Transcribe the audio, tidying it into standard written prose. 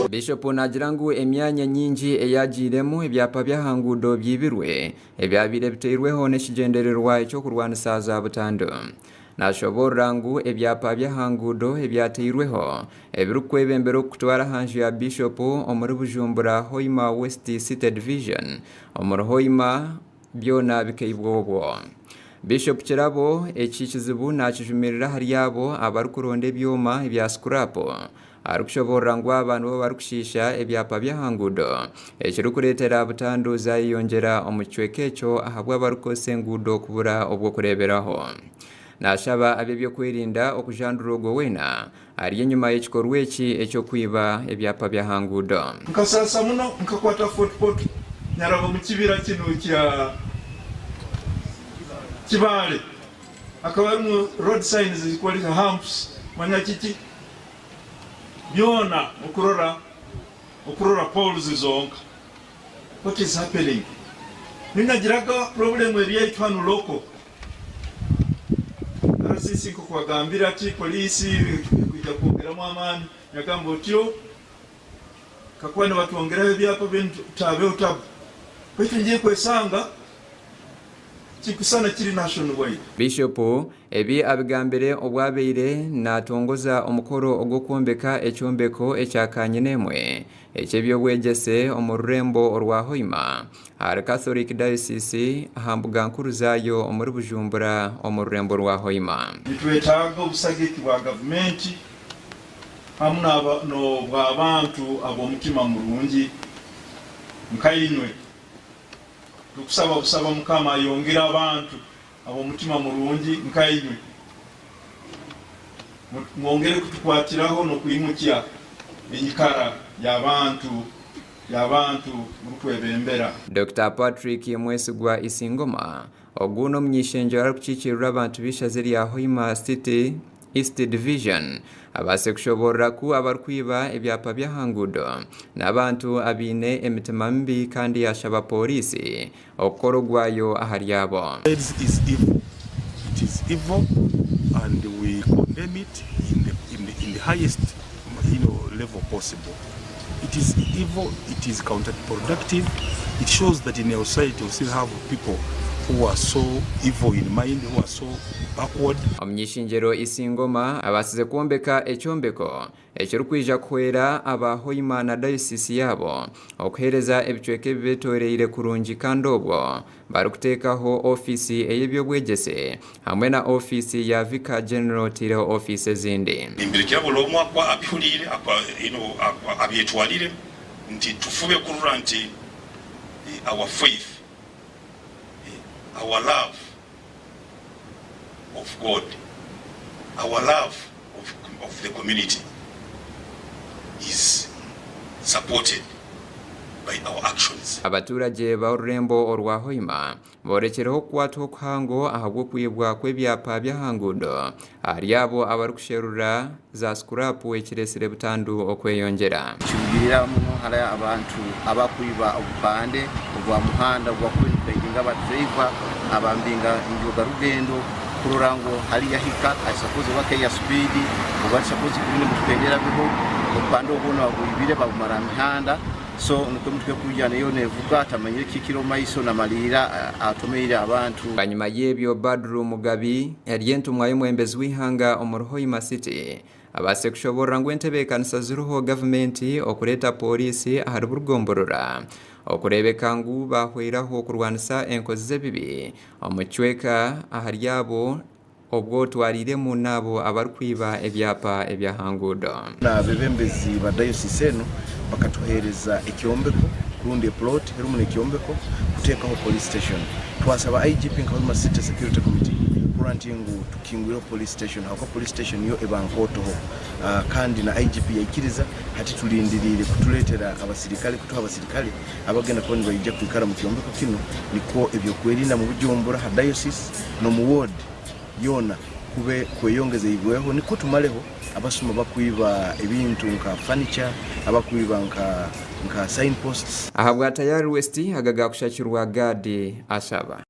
Bishopu naagira ngu emyanya nyingi eyagiiremu ebyapa by'aha nguudo byibirwe ebyabaire biteirweho n'ekigyendererwa eky'okurwanisa za butandu. Nashoboorora ngu ebyapa by'aha nguudo ebyateirweho ebirikukwebembera okukutwara aha nju ya Bishopu omuri Bujumbura Hoima West City Division omuri Hoima byona bikaibwa obwo. Bishop Kirabo eki kizibu nakijumirira ahari abo abarikuronda ebyoma ebya scrap arikushoboorora ngu aba nibo barikushiisha ebyapa by'aha nguudo ekirikureetera butandu zayeyongyera omu kicweka ekyo ahabw'abarikukozesa enguudo kubura obw'okureeberaho. Nashaba ab'eby'okwerinda okujandura ogwo weena ari enyima y'ekikorwa eki eky'okwiba ebyapa by'aha nguudo. Nkasaasa muno, nkakwata Fort Portal nyaraba omu kibira kinu kya Kibaale. Hakaba harimu road signs ezikworeka humps manya kiki byona okurora okurora poles zonka. What is happening? Ninagiraga problem eri yaitu hanu local. RCC nkoku agambire ati police ekwija kwongeramu amaani, yagamba otyo kakuba nibatwongeraho ebyapa then tutabeho tabu baitu ngiye kwesanga kikusana kiri national wide. Bishop ebi abigambire obu abaire natongoza omukoro ogw'okwombeka ekyombeko ekya Kanyinemwe eky'eby'obwegyese omu rurembo orwa Hoima ahari Catholic Diocese aha mbuga nkuru zaayo omuri Bujumbura omu rurembo rwa Hoima. Nitwetaaga obusagiki bwa gavumenti hamu n'obw'abantu ab'omutima murungi nka inywe. Tukusaba busaba Mukama ayongere abantu ab'omutima murungi nka inywe. Mwongere kutukwatiraho n'okwimukya enyikara y'abantu y'abantu murukwebembera. Dokita Patrick Mwesigwa Isingoma, ogu n'omuny'eishengyero arikukiikirira abantu b'eishaza erya Hoima City East Division abaase kushoboorora ku abarikwiba ebyapa by'aha nguudo n'abantu abaine emitima mibi kandi yaashaba pooriisi okukora ogwayo ahari abo. AIDS is evil, it is evil and we condemn it in the, in the, in the highest you know, level possible. It is evil, it is counterproductive, it shows that in our society we still have people who are so evil in mind, who are so backward. Omuny'eishengyero Isingoma abaasize kwombeka ekyombeko ekirikwija kuhwera aba Hoima na dayosiisi yaabo okuheereza ebicweka ebibetoreire kurungi kandi obwo barikuteekaho ofiisi ey'eby'obwegyese hamwe na ofiisi ya Vicar General oteireho ofiisi ezindi. Nimbirekera buri omwe akwa abihuriire akwa you know akwa abyetwarire nti tufube kurora nti our faith, our love of God, our love of of the community is supported by our actions. Abaturagye b'orurembo orwa Hoima boorekyereho okukwatwa okuhango ahabw'okwibwa kw'ebyapa by'aha nguudo ahari abo abarikusherura za sikurapu ekireetsire butandu okweyongyera. Nikirugirira muno hari abantu abakwiba obupande obwa muhanda obwakuba nibugayidinga aba driver abambinga njoga rugendo kurora ngu hariya yahika ari suppose oba keya speed oba ari suppose kuba emotoka eri erabeho obupande obwo babwibire babumara aha mihanda so nikwo emotoka erikwija neyo nevuga atamanyire ekihikire omu maiso namariira atomeire abantu. Bwanyima y'ebyo Badru Mugabi eri entumwa y'omwembezi w'eihanga omuri Hoima City abaasize kushoboorora ngu entebeekanisa ziriho gavumenti okureeta pooriisi ahari buri gomborora okureebeka ngu baahweraho kurwanisa enkozi z'ebibi omu kicweka ahari abo obwo otwariiremu n'abo abarikwiba ebyapa eby'aha nguudo. Abebembezi ba dayosisi enu bakatuhereza ekyombeko rundi eplot erimu n'ekyombeko kuteekaho police station. Twasaba IGP nka Hoima City Security Committee kurora nti ngu tukingwireho police station habwokuba police station yo eba nkootoho kandi na IGP yaikiriza hati tulindiriire kutuleetera abasirikale kutuha abasirikale abagenda kuba nibaija kwikara mu kyombeko kinu nikwo ebyokwerinda mu Bujumbura ha dayosisi n'omu ward yoona kube kweyongezeibweho nikwo tumaleho abasuma bakwiba ebintu nka furniture, abakwiba nka nka sign posts. Ahabwa Tayari West aga gaakushakirwa Gad Ashaba.